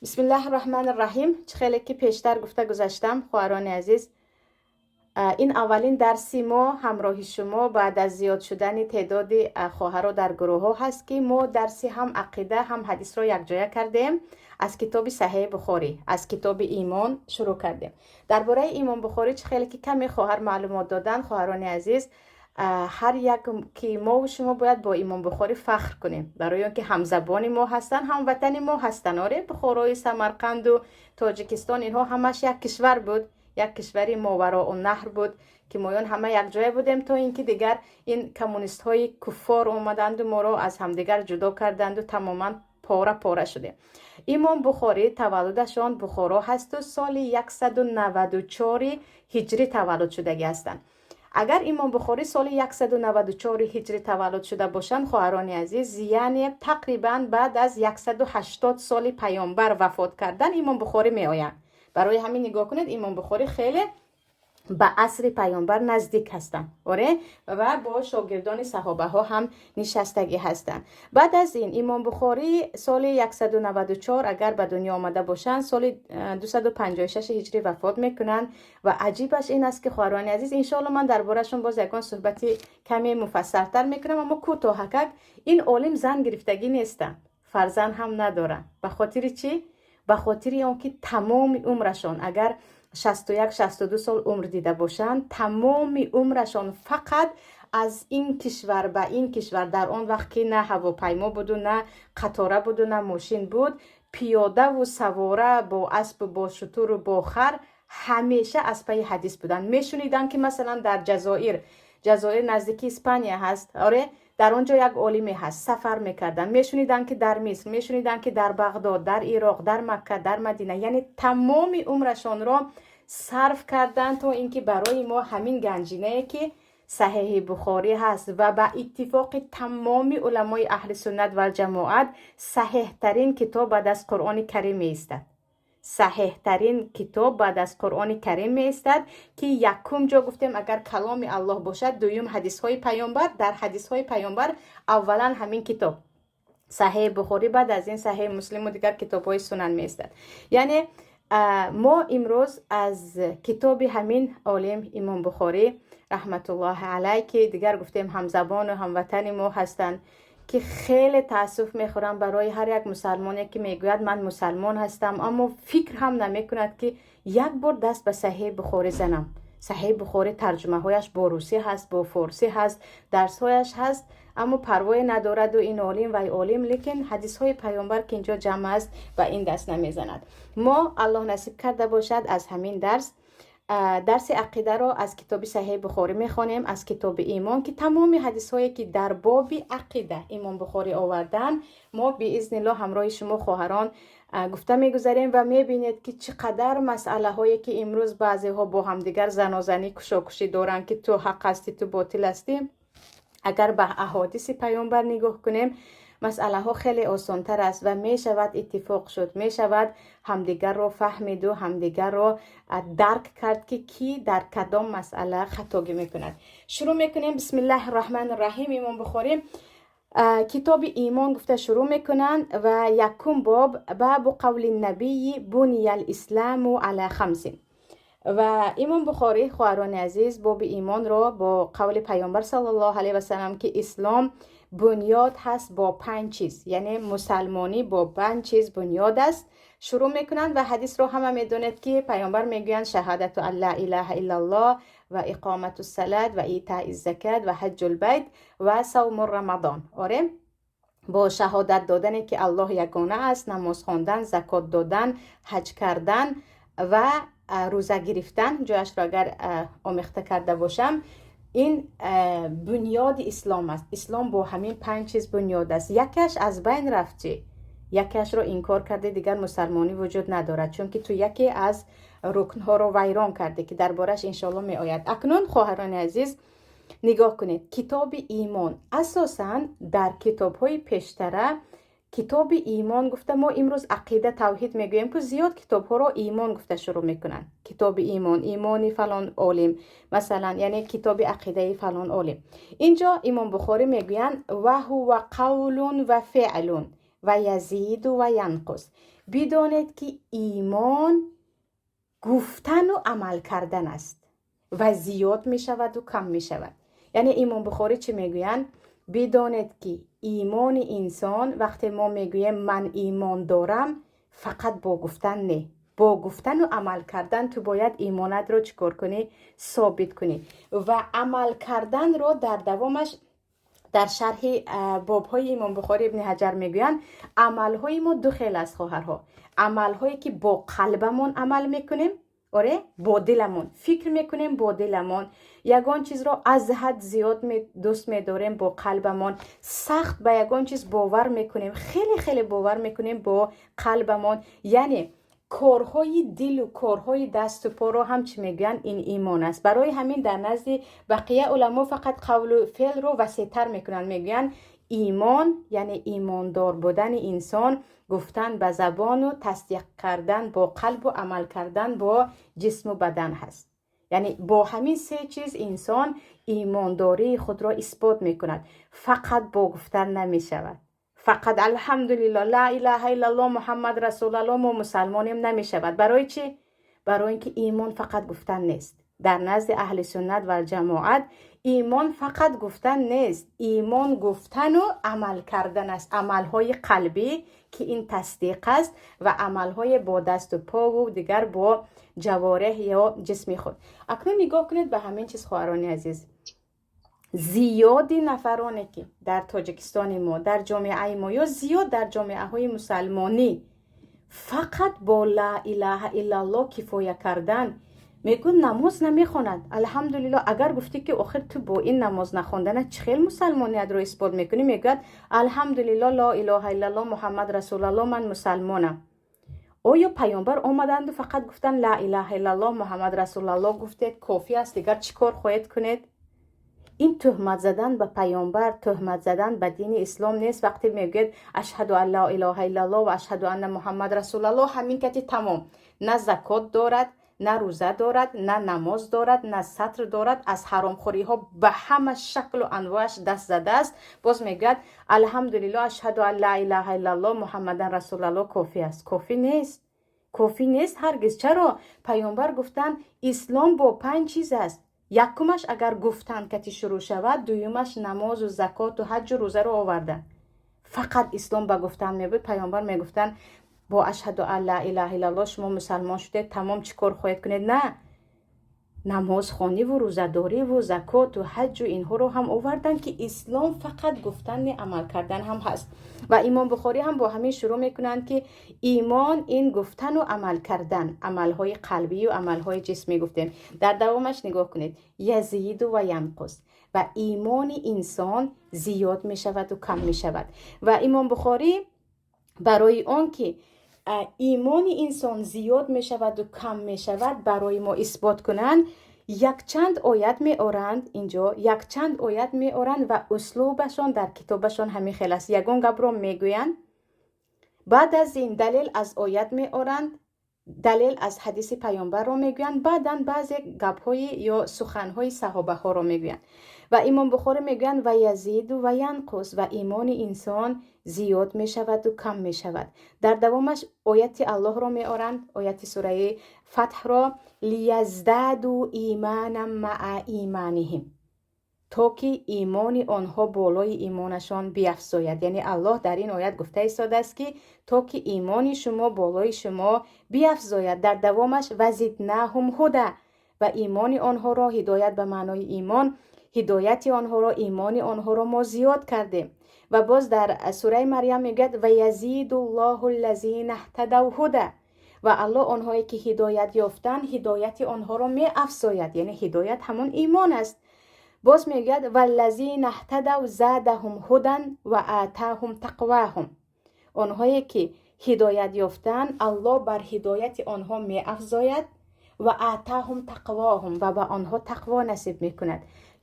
Бисмиллаҳи раҳмани раҳим. Чӣ хеле ки пештар гуфта гузаштам, хоҳарони азиз, ин аввалин дарси мо ҳамроҳи шумо баъд аз зиёд шудани теъдоди хоҳаро дар гурӯҳҳо ҳаст, ки мо дарси ҳам ақида, ҳам ҳадисро якҷоя кардем, аз китоби Саҳеҳи Бухорӣ, аз китоби Имон шурӯъ кардем. Дар бораи Имом Бухорӣ чӣ хеле ки каме хоҳар маълумот доданд, хоҳарони азиз, ҳар як ки мову шумо бояд бо Имом Бухорӣ фахр кунем, барои он ки ҳамзабони мо ҳастанд, ҳамватани мо ҳастанд. Оре, Бухорои Самарқанду Тоҷикистон, инҳо ҳамаш як кишвар буд, як кишвари Мовароуннаҳр буд, ки моён ҳама якҷоя будем, то ин ки дигар ин коммунистҳои куффор омаданду моро аз ҳамдигар ҷудо карданду тамоман пора пора шудем. Имом Бухорӣ таваллудашон Бухоро ҳасту соли 194 ҳиҷрӣ таваллуд шудагӣ ҳастанд. Агар Имом Бухорӣ соли 194 ҳиҷрӣ таваллуд шуда бошанд, хоҳарони азиз, яъне тақрибан баъд аз 180 соли паёмбар вафот кардан Имом Бухорӣ меоянд. Барои ҳамин нигоҳ кунед, Имом Бухорӣ хеле ба асри паёмбар наздик ҳастанд, оре, ва бо шогирдони саҳобаҳо ҳам нишастагӣ ҳастанд. Баъд аз ин Имом Бухорӣ соли 194 агар ба дунё омада бошанд, соли 256 ҳиҷрӣ вафот мекунанд. Ва аҷибаш ин аст, ки, хоҳарони азиз, иншоалло ман дар борашон боз ягон суҳбати каме муфассалтар мекунам, аммо кӯтоҳакак, ин олим зан гирифтагӣ нестанд, фарзанд ҳам надоранд. Ба хотири чӣ? Ба хотири он ки тамоми умрашон, агар 61, 62 сол умр дида бошанд, тамоми умрашон фақат аз ин кишвар ба ин кишвар, дар он вақт ки на ҳавопаймо буду, на қатора буду, на мошин буд, пиёдаву савора, бо аспу бо шутуру бо хар ҳамеша аз пайи ҳадис буданд. Мешуниданд, ки масалан дар Ҷазоир, Ҷазоир наздики Испания ҳаст, оре, дар он ҷо як олиме ҳаст, сафар мекарданд. Мешуниданд, ки дар Миср, мешуниданд, ки дар Бағдод, дар Ироқ, дар Макка, дар Мадина. Яъне тамоми умрашонро сарф карданд, то ин ки барои мо ҳамин ганҷинае, ки Саҳеҳи Бухорӣ ҳаст ва ба иттифоқи тамоми уламои аҳли суннат валҷамоат саҳеҳтарин китоб баъд аз Қуръони Карим меистад, саҳеҳтарин китоб баъд аз Қуръони Карим меистад, ки якум ҷо гуфтем, агар каломи Аллоҳ бошад, дуюм ҳадисҳои паёмбар, дар ҳадисҳои паёмбар аввалан ҳамин китоб Саҳеҳи Бухорӣ, баъд аз ин Саҳеҳи Муслиму дигар китобҳои сунан меистад. Яъне мо имрӯз аз китоби ҳамин олим Имом Бухорӣ раҳматуллоҳи алай, ки дигар гуфтем, ҳамзабону ҳамватани мо ҳастанд, ки хеле таассуф мехӯрам барои ҳар як мусалмоне, ки мегӯяд, ман мусалмон ҳастам, аммо фикр ҳам намекунад, ки як бор даст ба Саҳеҳи Бухорӣ занам. Саҳеҳи Бухорӣ тарҷумаҳояш бо русӣ ҳаст, бо форсӣ ҳаст, дарсҳояш ҳаст, аммо парвое надораду ин олим вай олим, лекин ҳадисҳои паёмбар, ки инҷо ҷамъ аст, ба ин даст намезанад. Мо, Аллоҳ насиб карда бошад, аз ҳамин дарс, дарси ақидаро аз китоби Саҳеҳи Бухорӣ мехонем, аз китоби Имон, ки тамоми ҳадисҳое, ки дар боби ақида Имом Бухорӣ оварданд, мо биизниллоҳ ҳамроҳи шумо, хоҳарон, гуфта мегузарем ва мебинед, ки чӣ қадар масъалаҳое, ки имрӯз баъзеҳо бо ҳамдигар занозанӣ, кушокушӣ доранд, ки ту ҳақ ҳастӣ, ту ботил ҳастӣ, агар ба аҳодиси паёмбар нигоҳ кунем, масъалаҳо хеле осонтар аст ва мешавад иттифоқ шуд, мешавад ҳамдигарро фаҳмиду ҳамдигарро дарк кард, ки кӣ дар кадом масъала хатогӣ мекунад. Шурӯъ мекунем. Бисмиллаҳи раҳмани раҳим. Имом Бухорӣ китоби Имон гуфта шурӯъ мекунанд ва якум боб: باب قول النبي بني الإسلام على خمس. Ва Имом Бухорӣ, хоҳарони азиз, боби имонро бо қавли паёмбар саллаллоҳу алайҳи васалам, ки ислом бунёд ҳаст бо панҷ чиз, яъне мусалмонӣ бо панҷ чиз бунёд аст, шурӯъ мекунанд. Ва ҳадисро ҳама медонед, ки паёмбар мегӯянд: شهادة أن لا إله إلا الله وإقامة الصلاة وإيتاء الزكاة وحج البيت وصوم رمضان. Оре, бо шаҳодат додане, ки Аллоҳ ягона аст, намоз хондан, закот додан, ҳаҷ кардан ва рӯза гирифтан, ҷояшро агар омехта карда бошам, ин бунёди ислом аст. Ислом бо ҳамин панҷ чиз бунёд аст. Якеаш аз байн рафт, чӣ? Якеашро инкор карде, дигар мусалмонӣ вуҷуд надорад, чунки ту яке аз рукнҳоро вайрон кардӣ, ки дар бораш иншоалло меояд. Акнун, хоҳарони азиз, нигоҳ кунед, китоби Имон асосан дар китобҳои пештара китоби Имон гуфта, мо имрӯз ақида, тавҳид мегӯем, ки зиёд китобҳоро Имон гуфта шурӯъ мекунанд, китоби Имон, имони фалон олим масалан, яъне китоби ақидаи фалон олим. Инҷо Имом Бухорӣ мегӯянд: وهو قول وفعل ويزيد وينقص. Бидонед, ки имон гуфтану амал кардан аст ва зиёд мешаваду кам мешавад. Яъне Имом Бухорӣ чӣ мегӯянд? Бидонед, ки имони инсон, вақте мо мегӯем «ман имон дорам», фақат бо гуфтан не, бо гуфтану амал кардан. Ту бояд имонатро чӣ кор кунӣ? Собит кунӣ. Ва амал карданро дар давомаш, дар шарҳи бобҳои Имом Бухорӣ, Ибни Ҳаҷар мегӯянд: амалҳои мо ду хел аст, хоҳарҳо. Амалҳое ки бо қалбамон амал мекунем, оре, бо диламон фикр мекунем, бо диламон ягон чизро аз ҳад зиёд дӯст медорем, бо қалбамон сахт ба ягон чиз бовар мекунем, хеле хеле бовар мекунем бо қалбамон. Яъне корҳои дилу корҳои дасту поро ҳам чӣ мегӯянд? Ин имон аст. Барои ҳамин дар назди бақия уламо фақат қавлу феълро васеътар мекунанд. Мегӯянд, имон, яъне имондор будани инсон, гуфтан ба забону тасдиқ кардан бо қалбу амал кардан бо ҷисму бадан ҳаст. Яъне бо ҳамин се чиз инсон имондории худро исбот мекунад. Фақат бо гуфтан намешавад. Фақат «алҳамдулилло, ла илаҳа иллалло, Муҳаммад расулалло, мо мусалмонем» намешавад. Барои чӣ? Барои ин ки имон фақат гуфтан нест. Дар назди аҳли суннат валҷамоат имон фақат гуфтан нест, имон гуфтану амал кардан аст. Амалҳои қалбӣ, ки ин тасдиқ аст, ва амалҳои бо дасту пову дигар бо ҷавореҳ ё ҷисми худ. Акнун нигоҳ кунед ба ҳамин чиз, хоҳарони азиз. Зиёди нафароне ки дар Тоҷикистони мо, дар ҷомеаи мо ё зиёд дар ҷомеаҳои мусалмонӣ фақат бо «ла илаҳа иллалло» кифоя кардан мегӯ, намоз намехонад, алҳамдулилло. Агар гуфтӣ, ки охир ту бо ин намоз нахондана чӣ хел мусалмониятро исбот мекунӣ? Мегӯяд: «Алҳамдулилло, ло илоҳа иллалло, Муҳаммад расулалло, ман мусалмонам». Оё паёмбар омаданду фақат гуфтан «ла илаҳа иллалло, Муҳаммад расулалло» гуфтед, кофӣ аст, дигар чӣ кор хоҳед кунед? Ин тӯҳмат задан ба паёмбар, тӯҳмат задан ба дини ислом нест? Вақте мегӯяд «ашҳаду ан ла илоҳа иллалло ва ашҳаду анна Муҳаммад расулалло», ҳамин кати тамом. На закот дорад, на рӯза дорад, на намоз дорад, на сатр дорад, аз ҳаромхориҳо ба ҳама шаклу анвоаш даст задааст. Боз мегӯяд: «Алҳамдулилло, ашҳаду ан ла илаҳа иллалло, Муҳаммадан расулалло» кофӣ аст. Кофӣ нест, кофӣ нест ҳаргиз. Чаро? Паёмбар гуфтанд: ислом бо панҷ чиз аст. Якумаш агар гуфтан кати шурӯъ шавад, дуюмаш намозу закоту ҳаҷҷу рӯзаро оварданд. Фақат ислом ба гуфтан мебуд, паёмбар мегуфтанд: бо «ашҳаду ан ла илаҳа иллалло» шумо мусалмон шудед, тамом, чӣ кор хоҳед кунед? На, намозхониву рӯзадориву закоту ҳаҷҷу инҳоро ҳам оварданд, ки ислом фақат гуфтан не, амал кардан ҳам ҳаст. Ва Имом Бухорӣ ҳам бо ҳамин шурӯъ мекунанд, ки имон ин гуфтану амал кардан, амалҳои қалбию амалҳои ҷисмӣ гуфтем. Дар давомаш нигоҳ кунед: язиду ва янқус, ва имони инсон зиёд мешаваду кам мешавад. Ва Имом Бухорӣ барои он ки имони инсон зиёд мешаваду кам мешавад, барои мо исбот кунанд, якчанд оят меоранд. Инҷо якчанд оят меоранд ва услубашон дар китобашон ҳамин хел аст: ягон гапро мегӯянд, баъд аз ин далел аз оят меоранд, далел аз ҳадиси паёмбарро мегӯянд, баъдан баъзе гапҳои ё суханҳои саҳобаҳоро мегӯянд. Ва Имом Бухорӣ мегӯянд: ва язиду ва янқус, ва имони инсон зиёд мешаваду кам мешавад. Дар давомаш ояти Аллоҳро меоранд, ояти сураи Фатҳро: лияздадуу иманан маа иманиҳим, то ки имони онҳо болои имонашон биафзояд. Яъне Аллоҳ дар ин оят гуфта истодааст, ки то ки имони шумо болои шумо биафзояд. Дар давомаш: ва зиднаҳум ҳуда, ва имони онҳоро, ҳидоят ба маънои имон, ҳидояти онҳоро, имони онҳоро мо зиёд кардем. Ва боз дар сураи Марьям мегӯяд: ва язиду ллоҳу ллазина ҳтадав ҳуда, ва Аллоҳ онҳое ки ҳидоят ёфтанд, ҳидояти онҳоро меафзояд. Яъне ҳидоят ҳамон имон аст. Боз мегӯяд: валлазина ҳтадав задаҳум ҳудан ва атаҳум тақваҳум, онҳое ки ҳидоят ёфтанд, Аллоҳ бар ҳидояти онҳо меафзояд, ва атаҳум тақвоҳум, ва ба онҳо тақво насиб мекунад.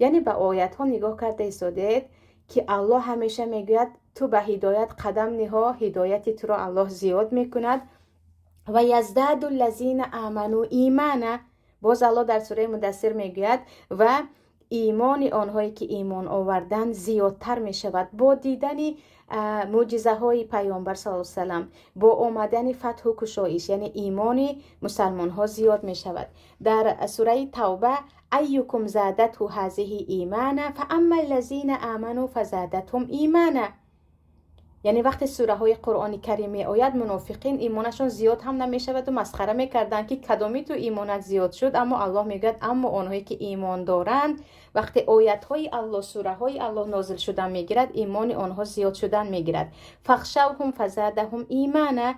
Яъне ба оятҳо нигоҳ карда истодед, ки Аллоҳ ҳамеша мегӯяд: ту ба ҳидоят қадам ниҳо, ҳидояти туро Аллоҳ зиёд мекунад. Ва яздаду ллазина аману имана. Боз Аллоҳ дар сураи Мудассир мегӯяд: ва Имони онҳое, ки имон оварданд, зиёдтар мешавад бо дидани мӯъҷизаҳои Паёмбар саллаллоҳу салам, бо омадани фатҳу кушоиш, яъне имони мусалмонҳо зиёд мешавад. Дар сураи Тавба: أيكم زادته هذه إيمانا فأما الذين آمنوا فزادتهم إيمانا. Яъне вақте сураҳои Қуръони Карим меояд, мунофиқин имонашон зиёд ҳам намешаваду масхара мекарданд, ки кадоми ту имонат зиёд шуд. Аммо Аллоҳ мегӯяд: аммо онҳое, ки имон доранд, вақте оятҳои Аллоҳ, сураҳои Аллоҳ нозил шудан мегирад, имони онҳо зиёд шудан мегирад. فاخشوهم فزادهم إيمانا.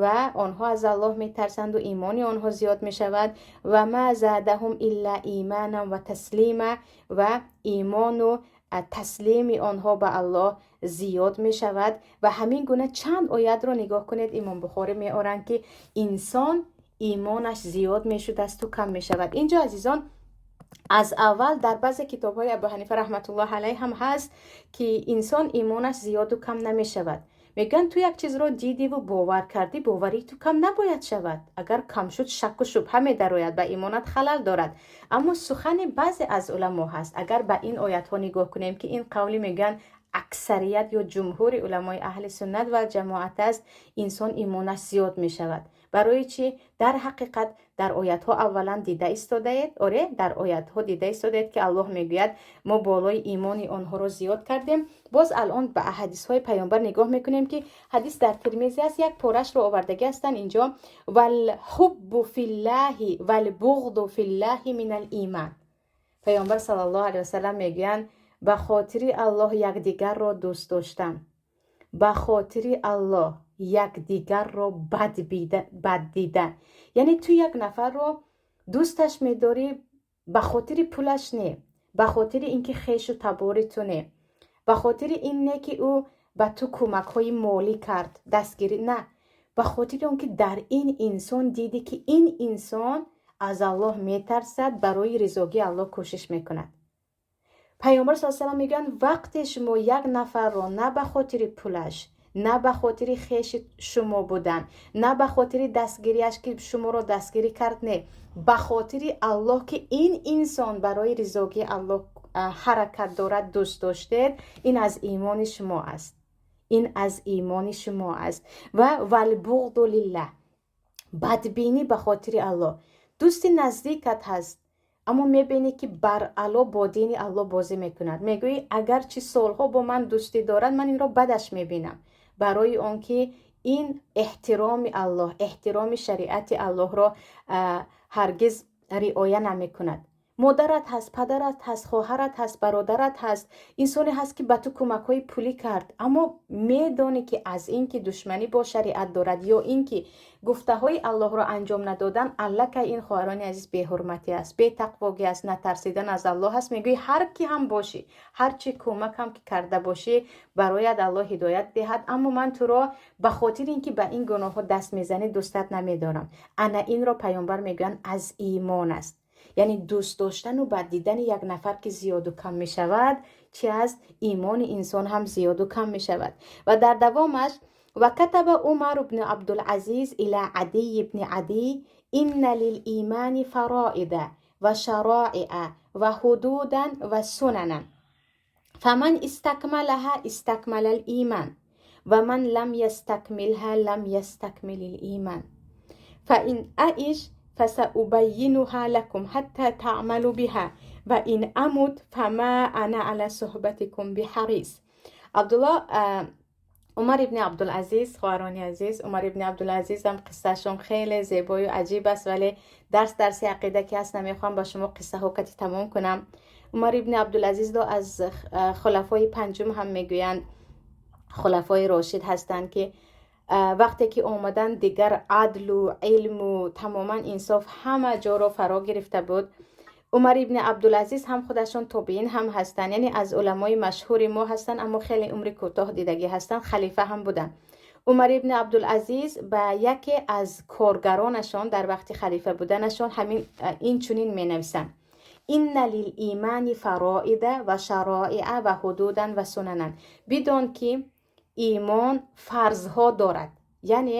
Ва онҳо аз Аллоҳ метарсанду имони онҳо зиёд мешавад. وما زادهم إلا إيمانا وتسليما. Ва имону таслими онҳо ба Аллоҳ зиёд мешавад. Ва ҳамин гуна чанд оятро нигоҳ кунед, Имом Бухорӣ меоранд, ки инсон имонаш зиёд мешудасту кам мешавад. Инҷо, азизон, аз аввал дар баъзе китобҳои Абу Ҳанифа раҳматуллоҳ алайҳ ҳам ҳаст, ки инсон имонаш зиёду кам намешавад. Мегӯянд, ту як чизро дидиву бовар кардӣ, боварии ту кам набояд шавад. Агар кам шуд, шакку шубҳа медарояд, ба имонат халал дорад. Аммо сухани баъзе аз уламо ҳаст, агар ба ин оятҳо нигоҳ кунем, ки ин қавли, мегӯянд, аксарият ё ҷумҳури уламои аҳли суннат ва ҷамоат аст: инсон имонаш зиёд мешавад. Барои чӣ? Дар ҳақиқат, дар оятҳо аввалан дида истодаед, оре, дар оятҳо дида истодаед, ки Аллоҳ мегӯяд: мо болои имони онҳоро зиёд кардем. Боз алон ба ҳадисҳои Паёмбар нигоҳ мекунем, ки ҳадис дар Тирмизи аст, як порашро овардагӣ ҳастанд инҷо: والحب في الله والبغض في الله من الإيمان. Паёмбар саллаллоҳу алайҳи васалам мегӯянд: ба хотири Аллоҳ якдигарро дӯст доштан, ба хотири Аллоҳ якдигарро бад дидан. Яъне ту як нафарро дӯсташ медорӣ ба хотири пулаш не, ба хотири ин ки хешу табори ту не, ба хотири ин не, ки ӯ ба ту кӯмакҳои молӣ кард, дастгирӣ на, ба хотири он ки дар ин инсон дидӣ, ки ин инсон аз Аллоҳ метарсад, барои ризогии Аллоҳ кӯшиш мекунад. Паёмбар са салам мегӯянд: вақте шумо як нафарро на ба хотири пулаш, на ба хотири хеши шумо будан, на ба хотири дастгириаш, ки шуморо дастгирӣ кард, не, ба хотири Аллоҳ, ки ин инсон барои ризогии Аллоҳ ҳаракат дорад, дӯст доштед, ин аз имони шумо аст, ин аз имони шумо аст. Ва والبغض لله, бадбинӣ ба хотири Аллоҳ. Дӯсти наздикат ҳаст, аммо мебинӣ, ки баръало бо дини Аллоҳ бозӣ мекунад. Мегӯӣ: агарчи солҳо бо ман дӯстӣ дорад, ман инро бадаш мебинам, барои он ки ин эҳтироми Аллоҳ, эҳтироми шариати Аллоҳро ҳаргиз риоя намекунад. Модарат ҳаст, падарат ҳаст, хоҳарат ҳаст, бародарат ҳаст, инсоне ҳаст, ки ба ту кӯмакҳои пулӣ кард, аммо медонӣ, ки аз ин ки душманӣ бо шариат дорад ё ин ки гуфтаҳои Аллоҳро анҷом надодан, аллакай ин, хоҳарони азиз, беҳурматӣ аст, бетақвогӣ аст, натарсидан аз Аллоҳ аст. Мегӯӣ: ҳар ки ҳам бошӣ, ҳар чӣ кӯмак ҳам ки карда бошӣ, барояд Аллоҳ ҳидоят диҳад, аммо ман туро ба хотири ин ки ба ин гуноҳҳо даст мезанӣ, дӯстат намедорам. Ана инро Паёмбар мегӯянд, аз имон аст. Яъне дӯст доштану бад дидани як нафар ки зиёду кам мешавад, чи аст? Имони инсон ҳам зиёду кам мешавад. Ва дар давомаш: وكتب عمر بن عبد العزيز إلى عدي بن عدي إن للإيمان فرائض وشرائع وحدودا وسننا فمن استكملها استكمل الإيمان ومن لم يستكملها لم يستكمل الإيمان فإن أعش فسأبينها لكم حتى تعملوا بها وإن أمت فما أنا على صحبتكم بحريص. Абдулло Умар ибни Абдулазиз, хоҳарони азиз, Умар ибни Абдулазиз ҳам қиссаашон хеле зебою аҷиб аст, вале дарс дарси ақида ки ҳаст, намехоҳам ба шумо қиссаҳо кати тамом кунам. Умар ибни Абдулазизро аз хулафои панҷум ҳам мегӯянд, хулафои рошид ҳастанд, ки вақте ки омадан, дигар адлу илму тамоман инсоф ҳама ҷоро фаро гирифта буд. Умар ибни Абдулазиз ҳам худашон тобиин ҳам ҳастанд, яъне аз уламои машҳури мо ҳастанд, аммо хеле умри кӯтоҳ дидагӣ ҳастанд, халифа ҳам буданд. Умар ибни Абдулазиз ба яке аз коргаронашон дар вақти халифа буданашон ҳамин ин чунин менависанд: إن للإيمان فرائض وشرائع وحدودا وسننا. Бидон, ки имон фарзҳо дорад. Яъне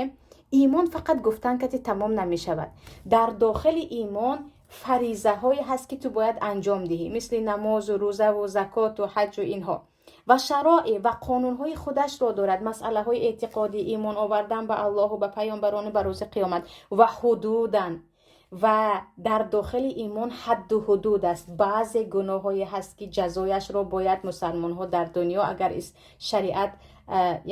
имон фақат гуфтан кати тамом намешавад. Дар дохили имон Фаризаҳое ҳаст, ки ту бояд анҷом диҳӣ, мисли намозу рӯзаву закоту ҳаҷу инҳо, ва شرائع ва қонунҳои худашро дорад, масъалаҳои эътиқодӣ, имон овардан ба Аллоҳу ба паёмбарону ба рӯзи қиёмат, ва حدودا ва дар дохили имон ҳадду ҳудуд аст. Баъзе гуноҳҳое ҳаст, ки ҷазояшро бояд мусалмонҳо дар дунё, агар шариат,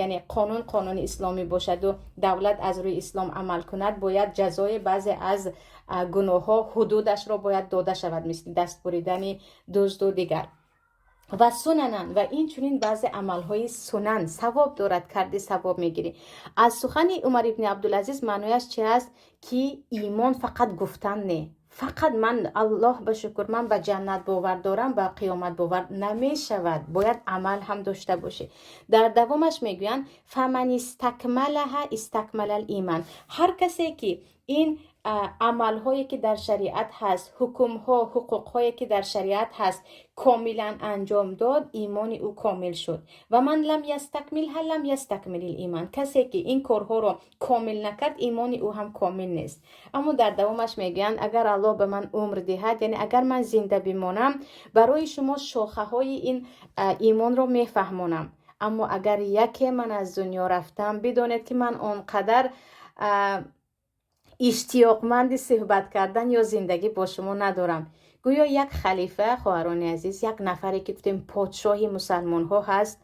яъне қонун қонуни исломӣ бошаду давлат аз рӯи ислом амал кунад, бояд ҷазои баъзе аз гуноҳҳо, ҳудудашро бояд дода шавад, мисли даст буридани дузду дигар. و سننا ва инчунин баъзе амалҳои сунан савоб дорад, карди савоб мегирӣ. Аз сухани Умар ибни Абдулазиз маънояш чи аст? Ки имон фақат гуфтан не, фақат ман, Аллоҳ ба шукр, ман ба ҷаннат бовар дорам, ба қиёмат бовар намешавад, бояд амал ҳам дошта бошӣ. Дар давомаш мегӯянд: فمن استكملها استكمل الإيمان. Ҳар касе ки ин амалҳое ки дар шариат ҳаст, ҳукмҳо, ҳуқуқҳое ки дар шариат ҳаст, комилан анҷом дод, имони ӯ комил шуд. ومن لم يستكملها لم يستكمل الإيمان. Касе ки ин корҳоро комил накард, имони ӯ ҳам комил нест. Аммо дар давомаш мегӯянд: агар Аллоҳ ба ман умр диҳад, яъне агар ман зинда бимонам, барои шумо шохаҳои ин имонро мефаҳмонам. Аммо агар яке ман аз дунё рафтам, бидонед, ки ман он қадар иштиёқманди суҳбат кардан ё зиндагӣ бо шумо надорам. Гӯё як халифа, хоҳарони азиз, як нафаре ки гуфтем подшоҳи мусалмонҳо ҳаст,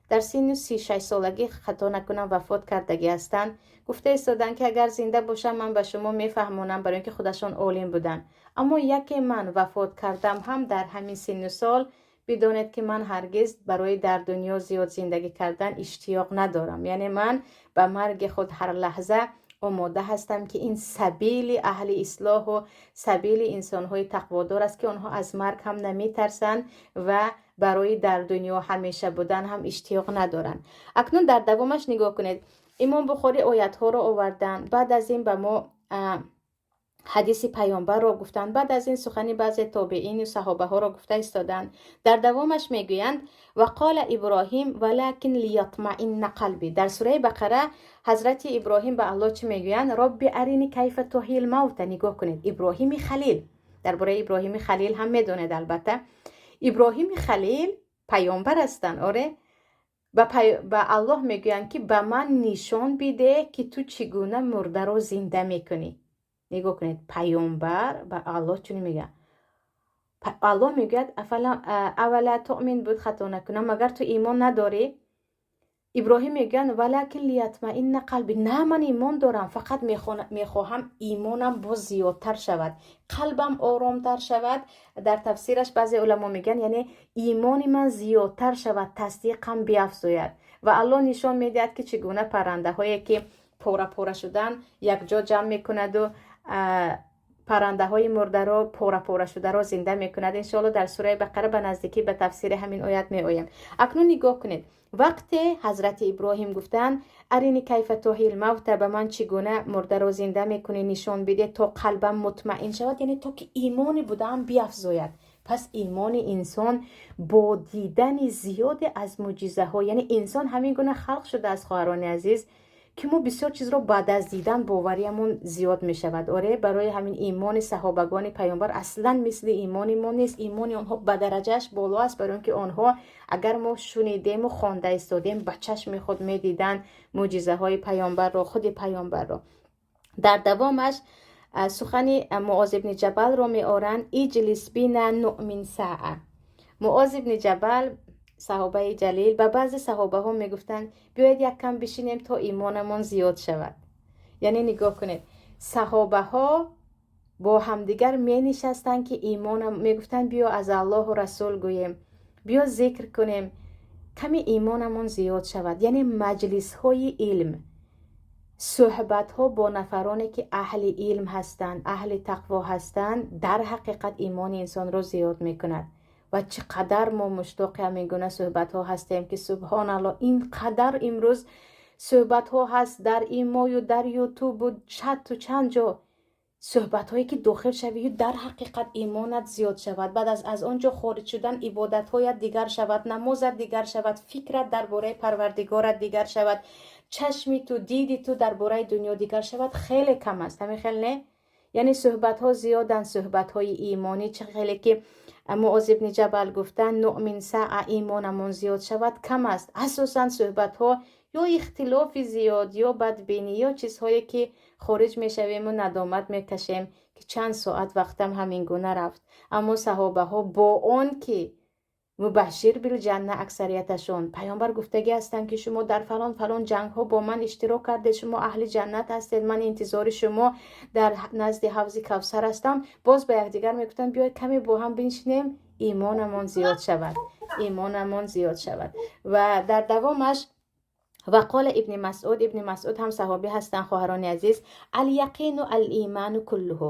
дар синни 36 солагӣ, хато накунам, вафот кардагӣ ҳастанд, гуфта истоданд, ки агар зинда бошам, ман ба шумо мефаҳмонам, барои ин ки худашон олим буданд. Аммо яке ман вафот кардам ҳам дар ҳамин синну сол, бидонед, ки ман ҳаргиз барои дар дунё зиёд зиндагӣ кардан иштиёқ надорам. Яъне ман ба марги худ ҳар лаҳза омода ҳастам, ки ин сабили аҳли ислоҳу сабили инсонҳои тақводор аст, ки онҳо аз марг ҳам наметарсанд ва барои дар дунё ҳамеша будан ҳам иштиёқ надоранд. Акнун дар давомаш нигоҳ кунед: Имом Бухорӣ оятҳоро оварданд, баъд аз ин ба мо ҳадиси паёмбарро гуфтанд, баъд аз ин сухани баъзе тобеину саҳобаҳоро гуфта истоданд. Дар давомаш мегӯянд: وقال إبراهيم ولكن ليطمئن قلبي. Дар сураи Бақара ҳазрати Иброҳим ба Аллоҳ чӣ мегӯянд? رب أرني كيف تحيي الموتى. Нигоҳ кунед, Иброҳими Халил, дар бораи Иброҳими Халил ҳам медонед албатта. Иброҳими Халил паёмбар ҳастанд, оре, ба Аллоҳ мегӯянд, ки ба ман нишон бидеҳ, ки ту чӣ гуна мурдаро зинда мекунӣ. Нигоҳ кунед, паёмбар ба Аллоҳ чунин мегӯяд. Аллоҳ мегӯяд: أولا تؤمن буд, хато накунам, магар ту имон надорӣ? Иброҳим мегӯянд: ولكن ليطمئن قلبي. На, ман имон дорам, фақат мехоҳам имонам боз зиёдтар шавад, қалбам оромтар шавад. Дар тафсираш баъзе уламо мегӯянд, яъне имони ман зиёдтар шавад, тасдиқам биафзояд. Ва Аллоҳ нишон медиҳад, ки чӣ гуна паррандаҳое ки пора пора шудан, якҷо ҷамъ мекунаду паррандаҳои мурдаро, пора пора шударо зинда мекунад. Иншоалло, дар сураи Бақара ба наздикӣ ба тафсири ҳамин оят меоям. Акнун нигоҳ кунед: вақте ҳазрати Иброҳим гуфтанд: أرني كيف تحيي الموتى, ба ман чӣ гуна мурдаро зинда мекунӣ, нишон бидеҳ, то қалбам мутмаин шавад, яъне то ки имони будаам биафзояд. Пас имони инсон бо дидани зиёде аз мӯъҷизаҳо, яъне инсон ҳамин гуна халқ шудааст, хоҳарони азиз, ки мо бисёр чизро баъд аз дидан бовариамон зиёд мешавад. Оре, барои ҳамин имони саҳобагони паёмбар аслан мисли имони мо нест. Имони онҳо ба дараҷааш боло аст, барои он ки онҳо, агар мо шунидему хонда истодем, ба чашми худ медиданд мӯъҷизаҳои паёмбарро, худи паёмбарро. Дар давомаш сухани Муоз ибни Ҷабалро меоранд: اجلس بنا نؤمن ساعة. Муоз ибни Ҷабал, саҳобаи ҷалил, ба баъзе саҳобаҳо мегуфтанд: биёед, як кам бишинем, то имонамон зиёд шавад. Яъне нигоҳ кунед, саҳобаҳо бо ҳамдигар менишастанд, ки имонам, мегуфтанд: биё, аз Аллоҳу расул гӯем, биё, зикр кунем, ками имонамон зиёд шавад. Яъне маҷлисҳои илм, суҳбатҳо бо нафароне ки аҳли илм ҳастанд, аҳли тақво ҳастанд, дар ҳақиқат имони инсонро зиёд мекунад. Ва чӣ қадар мо муштоқи ҳамин гуна суҳбатҳо ҳастем, ки субҳоналло, ин қадар имрӯз суҳбатҳо ҳаст дар имою дар Ютубу чату чанд ҷо, суҳбатҳое ки дохил шавию дар ҳақиқат имонат зиёд шавад. Баъд аз он ҷо хориҷ шудан, ибодатҳоят дигар шавад, намозат дигар шавад, фикрат дар бораи Парвардигорат дигар шавад, чашми ту, диди ту дар бораи дунё дигар шавад, хеле кам аст. Ҳамин хел не? Яъне суҳбатҳо зиёданд, суҳбатҳои имонӣ. Чӣ хеле ки Муоз ибни Ҷабал гуфтанд: «نؤمن ساعة», имонамон зиёд шавад, кам аст. Асосан суҳбатҳо ё ихтилофи зиёд, ё бадбинӣ, ё чизҳое ки хориҷ мешавему надомат мекашем, ки чанд соат вақтам ҳамин гуна рафт. Аммо саҳобаҳо бо он ки مبشر بالجنة аксарияташон, паёмбар гуфтагӣ ҳастанд, ки шумо дар фалон фалон ҷангҳо бо ман иштирок кардед, шумо аҳли ҷаннат ҳастед, ман интизори шумо дар назди ҳавзи Кавсар ҳастам, боз ба якдигар мегуфтанд: «Биёед, каме бо ҳам биншинем, имонамон зиёд шавад, имонамон зиёд шавад». Ва дар давомаш وقال ابن مسعود, ибни Масъуд ҳам саҳобӣ ҳастанд, хоҳарони азиз: اليقين الإيمان كله.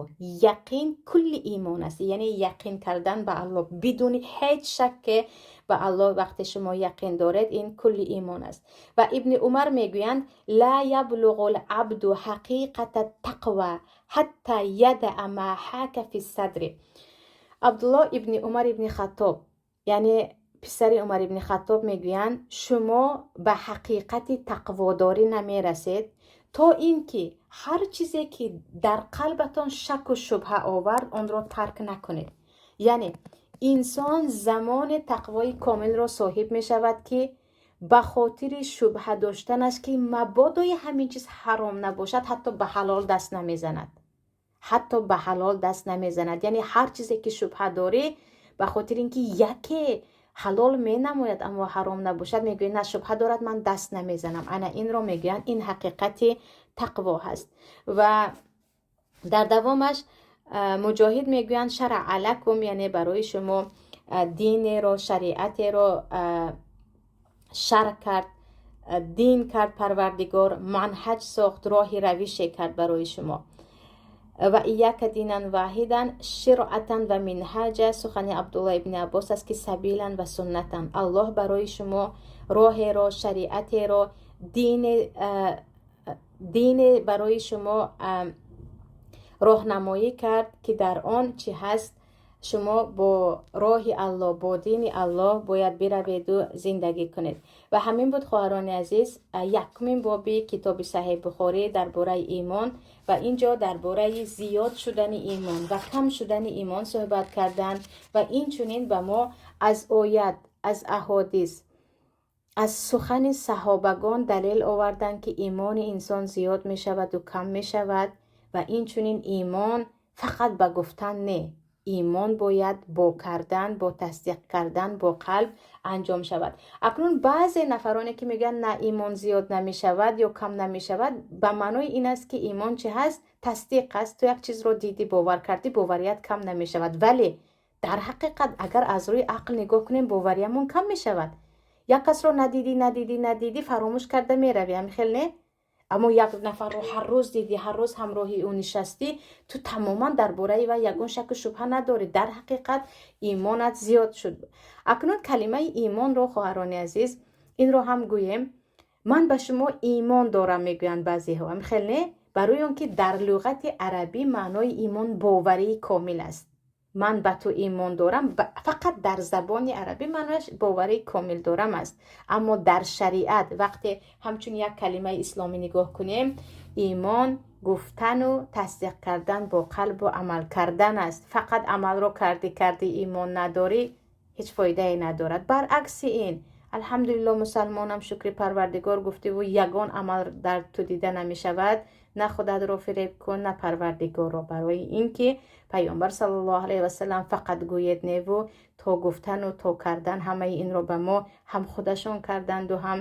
Яқин кулли имон аст, яъне яқин кардан ба Аллоҳ, бидуни ҳеҷ шакке ба Аллоҳ вақте шумо яқин доред, ин кулли имон аст. Ва ибни Умар мегӯянд: لا يبلغ العبد حقيقة التقوى حتى يدع ما حاك في الصدر. Абдуллоҳ ибни Умар ибни Хаттоб, яъне писари Умар ибни Хаттоб, мегӯянд: шумо ба ҳақиқати тақводорӣ намерасед, то ин ки ҳар чизе ки дар қалбатон шаку шубҳа овард, онро тарк накунед. Яъне инсон замоне тақвои комилро соҳиб мешавад, ки ба хотири шубҳа доштанаш, ки мабодои ҳамин чиз ҳаром набошад, ҳатто ба ҳалол даст намезанад, ҳатто ба ҳалол даст намезанад. Яъне ҳар чизе ки шубҳа дорӣ, ба хотири ин ки яке ҳалол менамояд, аммо ҳаром набошад, мегӯяд: «На, шубҳа дорад, ман даст намезанам». Ана инро мегӯянд, ин ҳақиқати тақво ҳаст. Ва дар давомаш Муҷоҳид мегӯянд: شرع لكم, яъне барои шумо динеро, шариатеро шарҳ кард, дин кард Парвардигор, манҳаҷ сохт, роҳи равише кард барои шумо. وإياك دينا واحدا شرعة ومنهاجا. Сухани Абдулло ибни Аббос аст, ки سبيلا وسنة. Аллоҳ барои шумо роҳеро, шариатеро, дине барои шумо роҳнамоӣ кард, ки дар он чӣ ҳаст, шумо бо роҳи Аллоҳ, бо дини Аллоҳ бояд бираведу зиндагӣ кунед. Ва ҳамин буд, хоҳарони азиз, якумин боби китоби Саҳеҳ Бухорӣ дар бораи имон. Ва ин ҷо дар бораи зиёд шудани имон ва кам шудани имон суҳбат карданд ва инчунин ба мо аз оят, аз аҳодис, аз сухани саҳобагон далел оварданд, ки имони инсон зиёд мешаваду кам мешавад. Ва инчунин имон фақат ба гуфтан не, имон бояд бо кардан, бо тасдиқ кардан бо қалб анҷом шавад. Акнун баъзе нафароне ки мегӯянд: «На, имон зиёд намешавад ё кам намешавад», ба маънои ин аст, ки имон чӣ ҳаст? Тасдиқ аст. Ту як чизро дидӣ, бовар кардӣ, боварият кам намешавад. Вале дар ҳақиқат, агар аз рӯи ақл нигоҳ кунем, бовариямон кам мешавад. Як касро надидӣ, надидӣ, надидӣ, фаромӯш карда меравӣ, ҳамин хел не? Аммо як нафарро ҳар рӯз дидӣ, ҳар рӯз ҳамроҳи ӯ нишастӣ, ту тамоман дар бораи вай ягон шаку шубҳа надорӣ. Дар ҳақиқат имонат зиёд шуд. Акнун калимаи имонро, хоҳарони азиз, инро ҳам гӯем. «Ман ба шумо имон дорам», мегӯянд баъзеҳо, ҳамин хел не? Барои он ки дар луғати арабӣ маънои имон боварии комил аст. «Ман ба ту имон дорам» фақат дар забони арабӣ маънояш боварии комил дорам аст. Аммо дар шариат, вақте ҳамчун як калимаи исломӣ нигоҳ кунем, имон гуфтану тасдиқ кардан бо қалбу амал кардан аст. Фақат амалро кардӣ, кардӣ, имон надорӣ, ҳеҷ фоидае надорад. Баръакси ин, «Алҳамдулилло, мусалмонам, шукри Парвардигор» гуфтиву ягон амал дар ту дида намешавад, на худатро фиреб кун, на Парвардигорро. Барои ин ки паёмбар саллаллоҳу алайҳи васалам фақат гӯед неву то гуфтану то кардан, ҳамаи инро ба мо ҳам худашон карданду, ҳам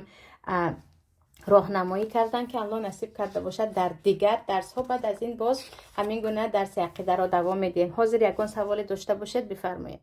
роҳнамоӣ карданд, ки Аллоҳ насиб карда бошад, дар дигар дарсҳо баъд аз ин боз ҳамин гуна дарси ақидаро давом медиҳем. Ҳозир ягон саволе дошта бошед, бифармоед.